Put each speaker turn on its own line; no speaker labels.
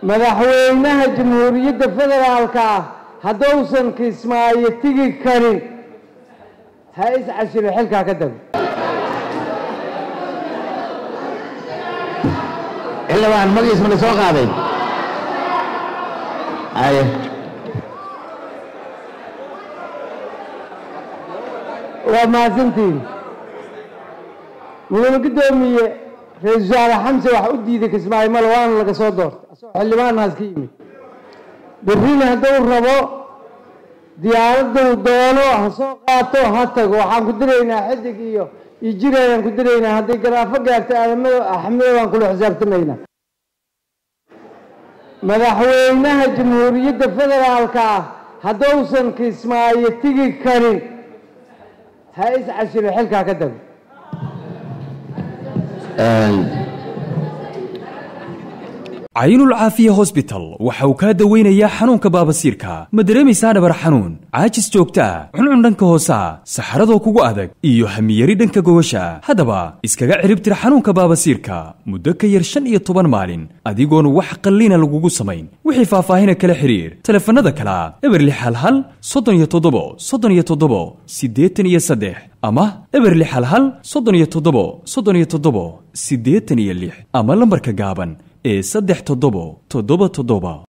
Madaxweynaha Jamhuuriyadda Federaalka ah hadduusan Kismaayo tigi karin, ha is casilo, xilkaa ka tago.
Xildhibaan, magaciis ma la soo qaaday? Haye.
Waa mahadsantihiin, mudane guddoomiye. Ra-iisul wasaare Xamse wax u diiday Kismaayo male, waana laga soo doortay asagoo xildhibaanhaas ka yimid. Berrina hadduu rabo diyaaraduu doono ha soo qaato, ha tago. Waxaan ku diraynaa xidig iyo jirayaan ku diraynaa. Hadday garaafo gaarto aadamada Axmedo waan kula xisaabtamaynaa. Madaxweynaha Jamhuuriyadda Federaalka ah hadduusan Kismaayo tigi karin, ha is casilo, xilkaa ka tago.
Caynul Caafiya Hosbital waxa uu kaa daweynayaa xanuunka baabasiirka. Ma dareemaysaa dhabar xanuun, caajis joogta ah, cuncun dhanka hoosa, saxaradoo kugu adag iyo hamiyari dhanka gogosha? Haddaba iskaga ciribtir xanuunka baabasiirka muddo ka yar 15 maalin adigoon wax qalliina lagugu samayn. Wixii faahfaahina kala xiriir telefanada kala 0611 37 37 83 ama 0611 37 37 86 ama lambarka gaaban ee 3777.